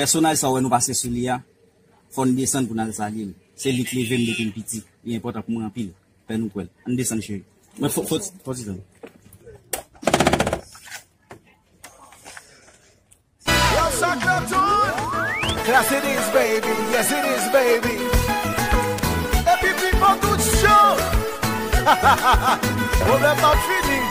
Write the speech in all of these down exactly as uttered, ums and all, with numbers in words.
Pèsonaj sa w wè nou pase sou li a, fò n desann pou n al salye l. Se li k leve m depi m piti. Li enpòtan pou mwen anpil. Pè Noukwèl. Ann desann, cheri. Mwen fò, fò, fò ti tann. Yo, Shackleton! Class it is, baby. Yes, it is, baby. Epi pipo tout cho. Pwoblèm pa fini.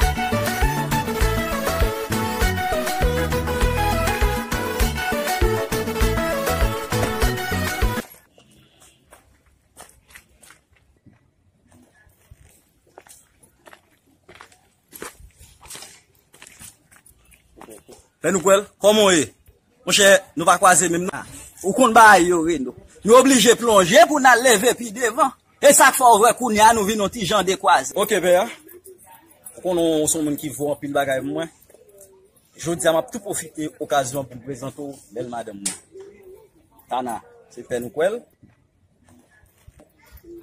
Pè Noukwèl, kòman w ye? Monchè, nou pa kwaze menm non. Ou konn bagay yo, Reno. Nou oblije plonje pou n al leve pi devan. E sa k fè w wè kounye a nou vin yon ti jan dekwaze. Ok, pè a. Ou konnen w se yon moun ki vo anpil bagay pou mwen. Jodi a, m ap tou pwofite okazyon pou m prezante w bèl madanm mwen. Tana, se Pè Noukwèl.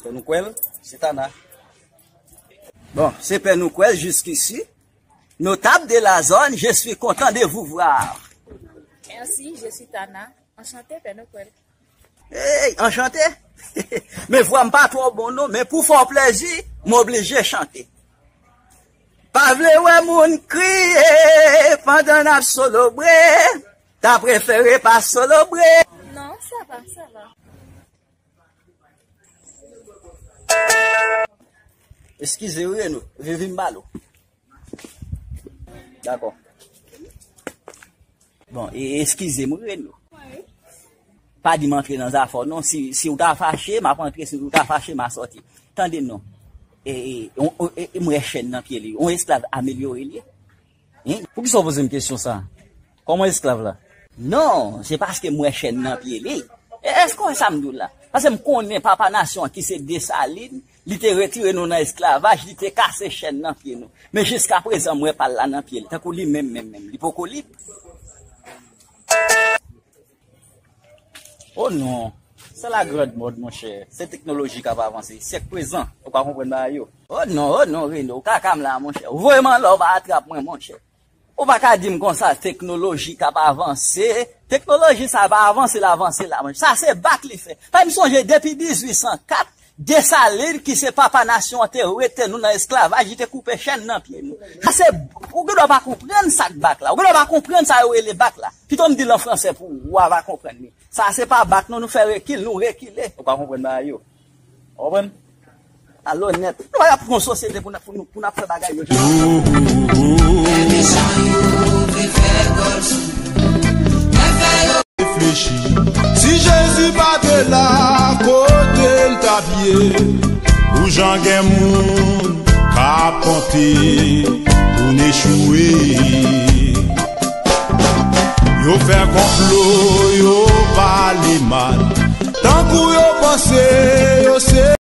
Pè Noukwèl, se Tana. Bon, c'est Père Noël jusqu'ici. Notable de la zone, je suis content de vous voir. Merci, je suis Tana. Enchanté, Père Noël. Hey, enchanté. Men vwa m pa twò bon non, men pou fè w plezi, m oblije chante. Pa vle wè moun kriye pandan n ap solobre, ta prefere pa solobre. Non, sa va, sa va. Eskize wi, Reno. Vivi m balo. Dakò. Bon, e, eskize m wi, Reno. Pa di m antre nan zafè w non. Si, si w ta fache, m ap antre. Si w ta fache, m a sòti. Tande non. E, e, on, on, e, e m wè chèn nan pye li. On esklav amelyore li ye. Hein? Poukisa w poze m kesyon sa? Kòman esklav la? Non, se paske m wè chèn nan pye li. E, èske w wè sa m di w la? Paske m konnen papa nasyon an ki se Desalin, li te retire nou nan esklavaj, li te kase chèn nan pye nou. Men jiska prezan, m wè pa l la nan pye li. Tankou li menm, menm, menm, li poko lib. Oh non, c'est la grande mode, monchè. Se teknoloji k ap avanse. Syèk prezan, ou ka konprann bagay yo. Oh non, oh non, Reno, ou kaka m la, monchè. Ou voye m anlè, ou pa atrap mwen, monchè. Ou pa ka di m konsa, teknoloji k ap avanse. Teknoloji sa pa avanse, l avanse la, monchè. Sa se bak li fè. Fè m sonje depi dizuit san kat, Desalin, ki se papa nasyon an, te rete nou nan esklavaj, li te koupe chèn nan pye nou. Sa se, ou gen dwa pa konprann sa k bak la. Ou gen dwa pa konprann sa yo rele bak la. Pito m di l an fransè pou ou, ou a va konprann li. Sa se pa bak non, nou fè rekil, nou rekile. Ou pa konprann bagay yo. Ou konprann? Alo nèt. Nou pa ka pran sosyete pou n, pou nou, pou n ap fè bagay yo. Reflechi. Si Jezi pa te la, kote l t ap ye? Pou jan gen moun k ap konte pou n echwe.